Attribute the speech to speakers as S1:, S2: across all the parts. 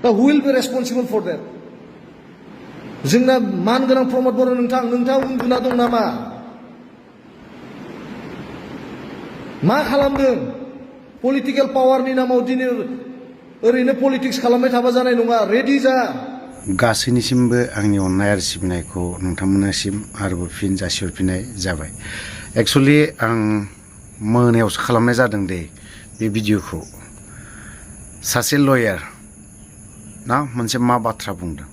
S1: दा who will be रेसपन्सिबल four that जोंना मान गोनां प्रमद बर' नोंथाङा उन्दुना दं नामा मा खालामदों पलिटिकल पावारनि नामाव दिनै ओरैनो पलिटिक्स खालामबाय थाबा जानाय नङा रेडि जा
S2: गासैनिसिमबो आंनि अननाय आरो सिबिनायखौ नोंथांमोननिसिम आरोबाव फिन जासिहरफिननाय जाबाय एक्चुअली आं मोनायावसो खालामनाय जादों दे बे भिडिअखौ सासे लयार ना मोनसे मा बाथ्रा बुंदों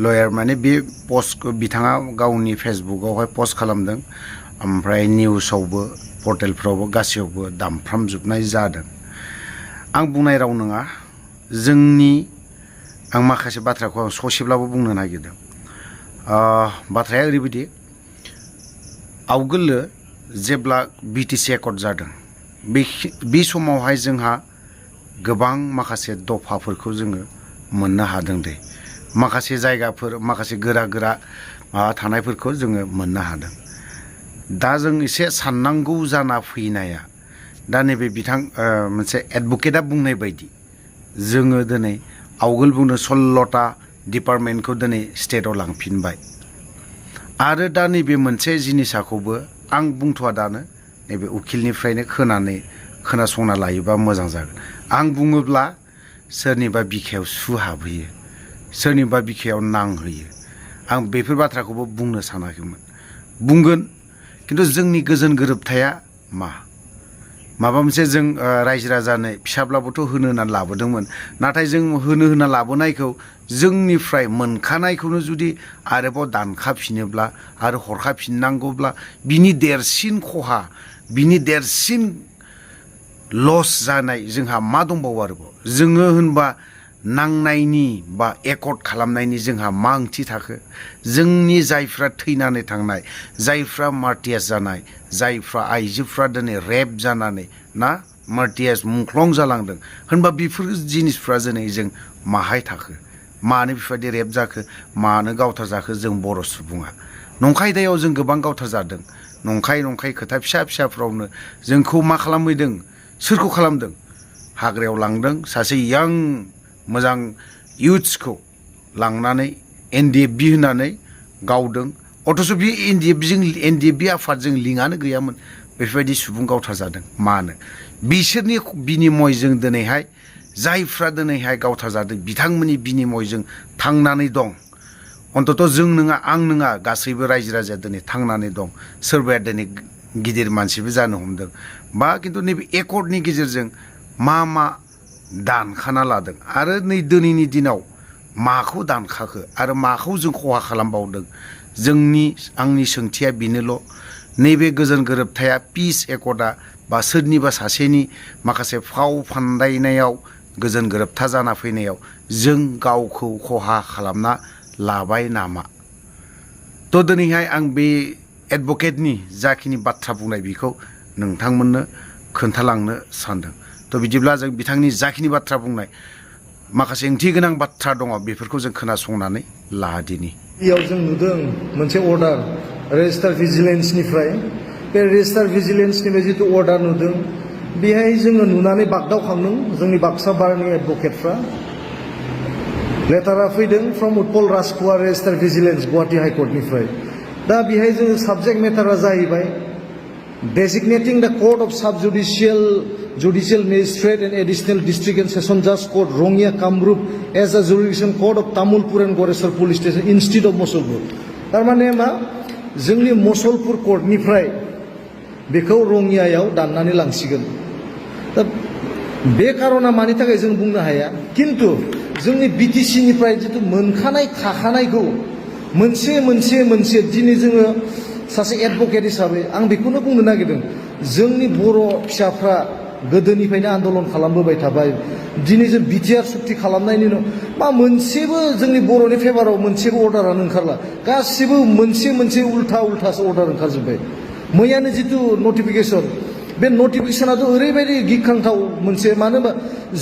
S2: लयार माने बे पस्टखौ बिथाङा गावनि फेसबुकआवहाय पस्ट खालामदों ओमफ्राय निउसावबो पर्टेलफ्रावबो गासैयावबो दामफ्रामजोबनाय जादों आं बुंनाय राव नङा जोंनि आं माखासे बाथ्राखौ आं ससेब्लाबो बुंनो नागिरदों बाथ्राया ओरैबायदि आवगोलो जेब्ला बिटिसि एकर्ड जादों बे समावहाय जोंहा गोबां माखासे दफाफोरखौ जोङो मोननो हादों दे माखासे जायगाफोर माखासे गोरा गोरा माबा थानायफोरखौ जोङो मोननो हादों दा जों एसे साननांगौ जाना फैनाया दा नैबे बिथां मोनसे एडभकेटआ बुंनाय बायदि जोङो दिनै आवगोल बुंनो 16टा डिपार्टमेन्टखौ दिनै स्टेटआव लांफिनबाय आरो दा नैबे मोनसे जिनिसखौबो आं बुंथ'वा दानो नैबे उकिलनिफ्रायनो खोनासंना लायोबा मोजां जागोन आं बुङोब्ला सोरनिबा बिखायाव सु हाबहैयो सोरनिबा बिखायाव नांहोयो आं बेफोर बाथ्राखौबो बुंनो सानाखैमोन बुंगोन खिन्थु जोंनि गोजोन गोरोबथाया माबा मोनसे जों रायजो राजानो फिसाब्लाबोथ' होनो होननानै लाबोदोंमोन नाथाय जों होनो होनना लाबोनायखौ जोंनिफ्राय मोनखानायखौनो जुदि आरोबाव दानखाफिनोब्ला आरो हरखाफिननांगौब्ला बिनि देरसिन खहा बिनि देरसिन लस जानाय जोंहा मा दंबावो आरोबाव जोङो होनबा नांनायनि बा एकर्ड खालामनायनि जोंहा मा ओंथि थाखो जोंनि जायफ्रा थैनानै थांनाय जायफ्रा मार्टियास जानाय जायफ्रा आइजोफ्रा दिनै रेप जानानै ना मार्टियास मुंख्लं जालांदों होनबा बेफोर जिनिसफ्रा दिनै जों माहाय थाखो मानो बेफोरबायदि रेप जाखो मानो गावथार जाखो जों बर' सुबुङा नंखाय दायाव जों गोबां गावथार जादों नंखाय खोथा फिसाफ्रावनो जोंखौ मा खालामहैदों सोरखौ खालामदों हाग्रायाव लांदों सासे यां मोजां इउथ्सखौ लांनानै एनडिएफबि होनानै गावदों अथच बे एनडिएफबि आफादजों लिंकआनो गैयामोन बेफोरबायदि सुबुं गावथार जादों मानो बिसोरनि बिनिमयजों दिनैहाय जायफ्रा दिनैहाय गावथार जादों बिथांमोननि बिनिमयजों थांनानै दं अन्तत जों नङा आं नङा गासैबो रायजो राजाया दिनै थांनानै दं सोरबाया दिनै गिदिर मानसिबो जानो हमदों बा खिन्थु नैबे एकर्डनि गेजेरजों मा दानखाना लादों आरो नै दिनैनि दिनाव माखौ दानखाखो आरो माखौ जों खहा खालामबावदों आंनि सोंथिया बेनोल' नैबे गोजोन गोरोबथाया पिस एकर्डआ बा सोरनिबा सासेनि माखासे फाव फान्दायनायाव गोजोन गोरोबथा जाना फैनायाव जों गावखौ खहा खालामना लाबाय नामा थ' दिनैहाय आं बे एडभकेटनि जाखिनि बाथ्रा बुंनाय बेखौ नोंथांमोननो खोन्थालांनो सानदों थ' बिदिब्ला जों बिथांनि जाखिनि बाथ्रा बुंनाय माखासे ओंथि गोनां बाथ्रा दङ बेफोरखौ जों खोनासंनानै लादिनि
S1: बेयाव जों नुदों मोनसे अर्डार रेजिस्टार भिजिलेन्सनिफ्राय बे रेजिस्टार भिजिलेन्सनिफ्राय जितु अर्डार नुदों बेहाय जोङो नुनानै बागदावखांदों जोंनि बाक्सा बारनि एडभकेटफ्रा लेटारा फैदों from Utpal Rajkumar registrar vigilance Guwahati हाइकर्टनिफ्राय दा बेहाय जोङो साबजेक्ट मेटारा जाहैबाय designating the court of judicial magistrate and additional district and session judge court Rongya Kamrup as a jurisdiction court of Tamulpur and Goresar police station instead of Mosolpur tarmane ma जोंनि मसलपुर कोर्टनिफ्राय बेखौ रङियायाव दाननानै लांसिगोन दा बे कारना मानि थाखाय जों बुंनो हाया किन्तु जोंनि बिटिसि निफ्राय जितु मोनखानाय थाखानायखौ मोनसे दिनै जोङो सासे एडभकेट हिसाबै आं बेखौनो बुंनो नागिरदों जोंनि बर' फिसाफ्रा गोदोनिफ्रायनो आन्दलन खालामबोबाय थाबाय दिनै जों बिटिआर सुक्ति खालामनायनि उनाव मा मोनसेबो जोंनि बर'नि फेभाराव मोनसेबो अर्डारानो ओंखारला गासिबो मोनसे उल्थासो अर्डार ओंखारजोब्बाय मैयानो जितु नटिफिकेसन बे नटिफिकेसनाथ' ओरैबायदि गिख्रांथाव मोनसे मानो होनबा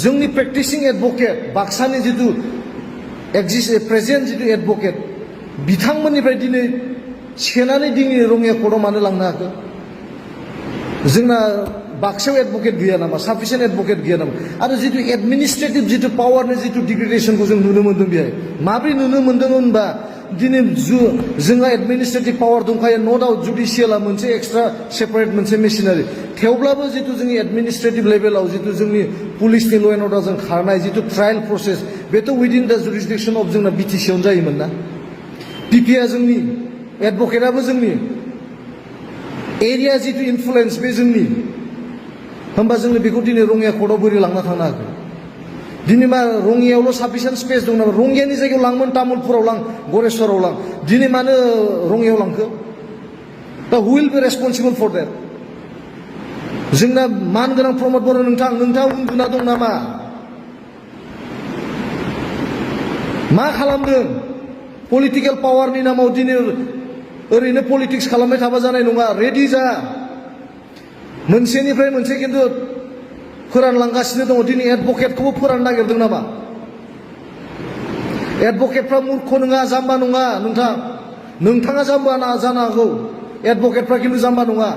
S1: जोंनि प्रेक्टिसिं एडभकेट बाक्सानि जितु प्रेजेन्ट जितु एडभकेट बिथांमोननिफ्राय दिनै सेनानै दिनै रङिया कर्टआव मानो लांनो हाखो जोंना बाक्सायाव एडभकेट गैया नामा साफिसियेन्ट एडभकेट गैया नामा आरो जितु एडमिनिस्ट्रेटिभ जितु पावारनि जितु डिग्रेडेसनखौ जों नुनो मोन्दों बेहाय माब्रै नुनो मोन्दों होनबा दिनै जोंहा एडमिनिस्ट्रेटिभ पावार दंखायो न' डाउट जुडिसियेला मोनसे एक्सट्रा सेपारेट मोनसे मेसिनारि थेवब्लाबो जितु जोंनि एडमिनिस्ट्रेटिभ लेभेलाव जितु जोंनि पुलिसनि ल' एन्ड अर्डारजों खारनाय जितु ट्रायल प्रसेस बेथ' उइदिन दा जुरिसडिक्सन अफ जोंना बिटिसिआवनो जायोमोन ना पिपिआ जोंनि एडभकेटआबो जोंनि एरिया जितु इनफ्लुएन्स बे जोंनि होमबा जोंनो बेखौ दिनै रङिया कर्टआव बोरै लांना थांनो हाखो दिनै मा रङियावल' साफिसियेन्ट स्पेस दं नामा रङियानि जायगायाव लांमोन तामुलपुराव लां गरेस्वराव लां दिनै मानो रङियाव लांखो दा who will be responsible for that जोंना मान गोनां प्रमद बर' नोंथाङा उन्दुना दं नामा मा खालामदों पलिटिकेल पावारनि नामाव दिनै ओरैनो पलिटिक्स खालामबाय थाबा जानाय नङा रेडि जा मोनसेनिफ्राय मोनसे खिन्थु फोरानलांगासिनो दङ दिनै एडभकेटखौबो फोराननो नागिरदों नामा एडभकेटफ्रा मूर्ख नङा जाम्बा नङा नोंथाङा जाम्बा जानो हागौ एडभकेटफ्रा खिन्थु जाम्बा नङा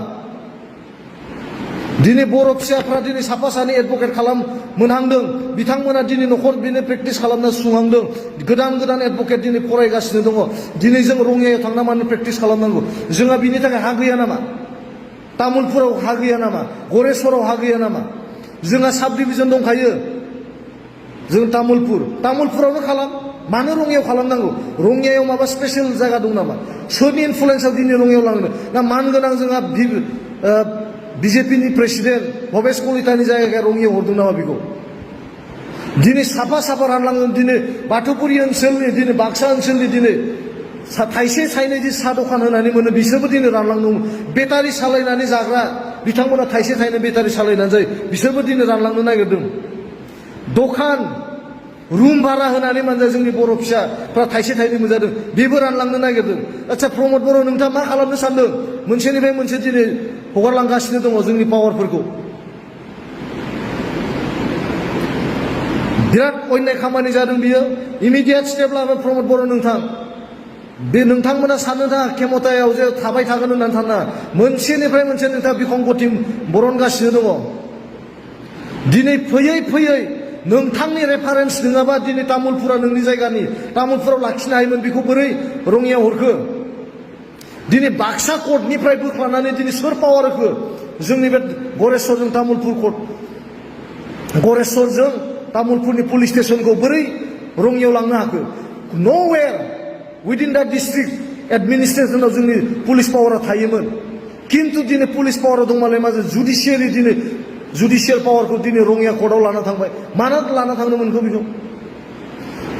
S1: दिनै बर' फिसाफ्रा दिनै साफा सानै एडभकेट खालाम मोनहांदों बिथांमोना दिनै न'खर बेनो प्रेक्टिस खालामना सुंहांदों गोदान एडभकेट दिनै फरायगासिनो दङ दिनै जों रङियायाव थांना मानो प्रेक्टिस खालामनांगौ जोंहा बिनि थाखाय हा गैया नामा तामुलपुराव हा गैया नामा गरेस्वराव हा गैया नामा जोंहा साब डिभिजन दंखायो जों तामुलपुरावनो खालाम मानो रङियायाव खालामनांगौ रङियायाव माबा स्पेसियेल जायगा दं नामा सोरनि इनफ्लुएन्सआव दिनै रङियायाव लांनो ना मान गोनां जोंहा बिजेपिनि प्रेसिडेन्ट भबेश कलितानि जायगाया रङियायाव हरदों नामा बेखौ दिनै साफा रानलांदों दिनै बाथौपुरि ओनसोलनि दिनै बाक्सा ओनसोलनि दिनै थाइसे थाइनै जि साहा दखान होनानै मोनो बिसोरबो दिनै रानलांदों बेटारि सालायनानै जाग्रा बिथांमोना थाइसे थाइनै बेटारि सालायनानै जायो बिसोरबो दिनै रानलांनो नागिरदों दखान रुम भारा होनानै मानजा जोंनि बर' फिसाफ्रा थाइसे थाइनै मोनजादों बेबो रानलांनो नागिरदों आচ্ছা प्रमद बर' नोंथाङा मा खालामनो सानदों मोनसेनिफ्राय मोनसे दिनै हगारलांगासिनो दङ जोंनि पावारफोरखौ बिराद अन्याय खामानि जादों बियो इमिडियेट स्टेप लानो प्रमद बर' बे नोंथांमोना साननो थाङा खेमतायाव जे थाबाय थागोन होननानै साना मोनसेनिफ्राय मोनसे नोंथाङा बिखंगति बरनगासिनो दङ दिनै फैयै नोंथांनि रेफारेन्स नङाबा दिनै तामुलपुरा नोंनि जायगानि तामुलपुराव लाखिनो हायोमोन बेखौ बोरै रङियायाव हरखो दिनै बाक्सा कर्टनिफ्राय बोख्लानानै दिनै सोर पावार होखो जोंनि बे गरेस्वरजों तामुलपुर कर्ट गरेस्वरजों तामुलपुरनि पुलिस स्टेसनखौ बोरै रङियायाव लांनो हाखो न'वेर उइदिन दा डिस्ट्रिक्ट एडमिनिस्ट्रेसनाव जोंनि पुलिस पावारा थायोमोन खिन्थु दिनै पुलिस पावाराव दंमालाय मा जुडिसियेलि दिनै जुडिसियेल पावारखौ दिनै रङिया कर्टआव लाना थांबाय मानो लाना थांनो मोनखो बेखौ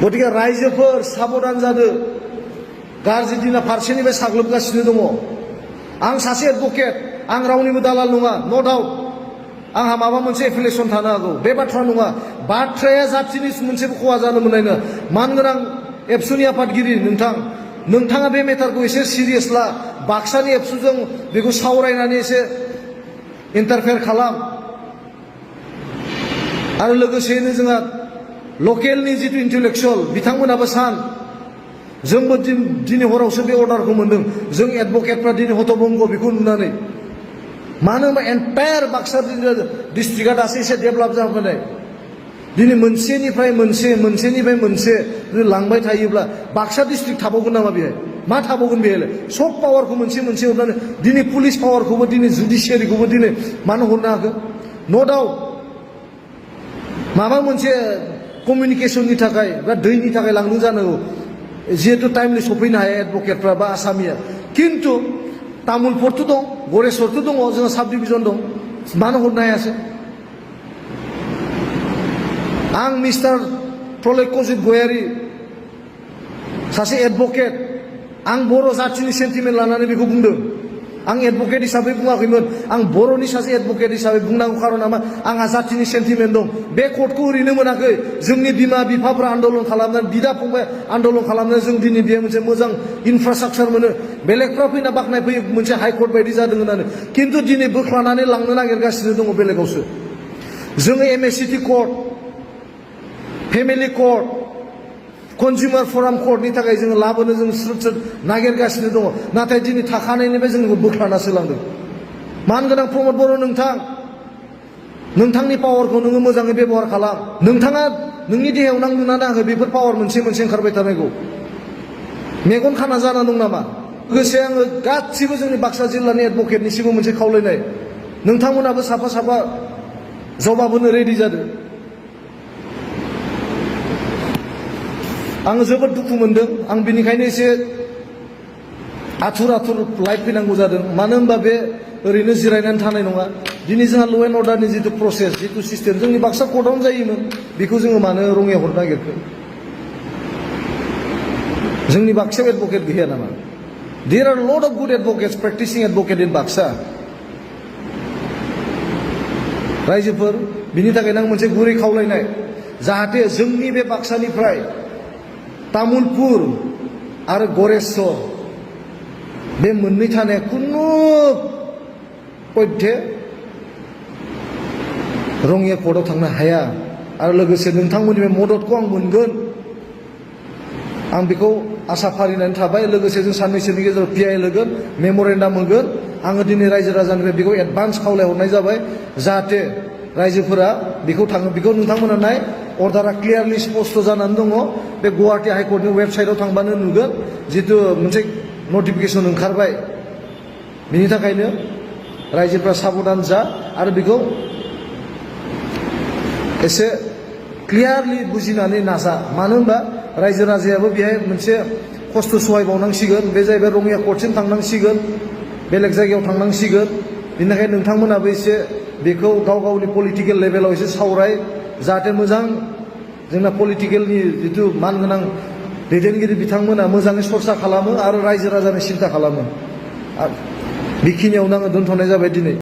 S1: गतिके रायजोफोर साबधान जादो गाज्रि दिना फारसेनिफ्राय साग्लोबगासिनो दङ आं सासे एडभकेट आं रावनिबो दालाल नङा न' डाउट आंहा माबा मोनसे एफिलिएसन थानो हागौ बे बाथ्रा नङा बाथ्राया जाथिनि मोनसेबो खहा जानो मोननाय नङा मानगोनां एबसुनि आफादगिरि नोंथाङा बे मेटारखौ एसे सिरियास ला बाक्सानि एबसुजों बेखौ सावरायनानै एसे इन्टारफेयार खालाम आरो लोगोसेयैनो जोंहा लकेलनि जितु इन्टेलेक्सुवेल बिथांमोनाबो सान जोंबो दिनै हरावसो बे अर्डारखौ मोन्दों जों एडभकेटफ्रा दिनै हतभंग बेखौ नुनानै मानो होनबा एन्टायार बाक्सा डिस्ट्रिक्टआ दासो एसे डेभेलप जाबोनाय दिनै मोनसेनिफ्राय मोनसे लांबाय थायोब्ला बाक्सा डिस्ट्रिक्ट थाबावगोन नामा बेहाय मा थाबावगोन बेहायलाय सब पावारखौ मोनसे हरनानै दिनै पुलिस पावारखौबो दिनै जुडिसियारिखौबो दिनै मानो हरनो हाखो न' डाउट माबा मोनसे कमिउनिकेसननि थाखाय बा दैनि थाखाय लांनो जानांगौ जिहेतु टाइमलि सफैनो हाया एडभकेटफ्रा बा आसामिया खिन्थु तामुलपुरथ' दं गरेस्वरथ' दङ जोंहा साब डिभिजन दं मानो हरनो हायासै आं मिस्टार प्रलयकजित गयारी सासे एडभकेट आं बर' जाथिनि सेन्टिमेन्ट लानानै बेखौ बुंदों आं एडभकेट हिसाबै बुङाखैमोन आं बर'नि सासे एडभकेट हिसाबै बुंनांगौ खारना मा आंहा जाथिनि सेन्टिमेन्ट दं बे कर्टखौ ओरैनो मोनाखै जोंनि बिमा बिफाफ्रा आन्दलन खालामनानै बिदा फंबाय आन्दलन खालामनानै जों दिनै बे मोनसे मोजां इनफ्रास्ट्राक्चार मोनो बेलेगफ्रा फैना बाख्नाय फैयो मोनसे हाइकर्ट बायदि जादों होननानै खिन्थु दिनै बोख्लानानै लांनो नागिरगासिनो दङ बेलेगावसो जोङो एमएससिटि कर्ट फेमिलि कर्ट कन्जुमार फराम कर्टनि थाखाय जोङो लाबोनो जों स्रुत नागिरगासिनो दङ नाथाय दिनै थाखानायनिफ्राय जोंखौ बोख्लानासो लांदों मानगोनां प्रमद बर' नोंथांनि पावारखौ नोङो मोजाङै बेबहार खालाम नोंथाङा नोंनि देहायाव नांदोंना नाङाखै बेफोर पावार मोनसे मोनसे ओंखारबाय थानायखौ मेगन खाना जाना दं नामा लोगोसे आङो गासिबो जोंनि बाक्सा जिल्लानि एडभकेटनिसिमबो मोनसे खावलायनाय नोंथांमोनाबो साफा साफा जबाब होनो रेडि जादों आङो जोबोद दुखु मोनदों आं बिनिखायनो एसे आथुर आथुर लाइफ फैनांगौ जादों मानो होनबा बे ओरैनो जिरायनानै थानाय नङा दिनै जोंहा ल' एन्ड अर्डारनि जिथु प्रसेस जिथु सिस्टेम जोंनि बाक्सा कर्टआवनो जायोमोन बेखौ जोङो मानो रङिया हरनो नागिरखो जोंनि बाक्सायाव एडभकेट गैया नामा there are lot of good advocates practising advocate in Baksa रायजोफोर बिनि थाखायनो आं मोनसे गुरै खावलायनाय जाहाथे जोंनि बे बाक्सानिफ्राय तामुलपुर आरो गरेस्वर बे मोननै थानाया खुनु पयथे रङिया कर्टआव थांनो हाया आरो लोगोसे नोंथांमोननि बे मददखौ आं मोनगोन आं बेखौ आसा फारिनानै थाबाय लोगोसे जों साननैसोनि गेजेराव पिआइ होगोन मेम'रेन्डाम होगोन आङो दिनै रायजो राजानिफ्राय बेखौ एडभान्स खावलायहरनाय जाबाय जाहाथे रायजोफोरा बेखौ थाङो बेखौ नोंथांमोना नाय अर्डारा क्लियारलि स्पष्ट जानानै दङ बे गुवाहाटी हाइकर्टनि वेबसाइटआव थांबानो नुगोन जितु मोनसे नटिफिकेसन ओंखारबाय बिनि थाखायनो रायजोफ्रा साबधान जा आरो बेखौ एसे क्लियारलि बुजिनानै नाजा मानो होनबा रायजो राजायाबो बेहाय मोनसे खस्थ' सहायबावनांसिगोन बे जाहैबाय रङिया कर्टसिम थांनांसिगोन बेलेग जायगायाव थांनांसिगोन बेनिखायनो नोंथांमोनाबो एसे बेखौ गाव गावनि पलिटिकेल लेभेलाव एसे सावराय जाहाथे मोजां जोंना पलिटिकेलनि जिथु मानगोनां दैदेनगिरि बिथांमोना मोजाङै सरसा खालामो आरो रायजो राजानि सिन्था खालामो बेखिनियावनो आङो दोनथ'नाय जाबाय दिनै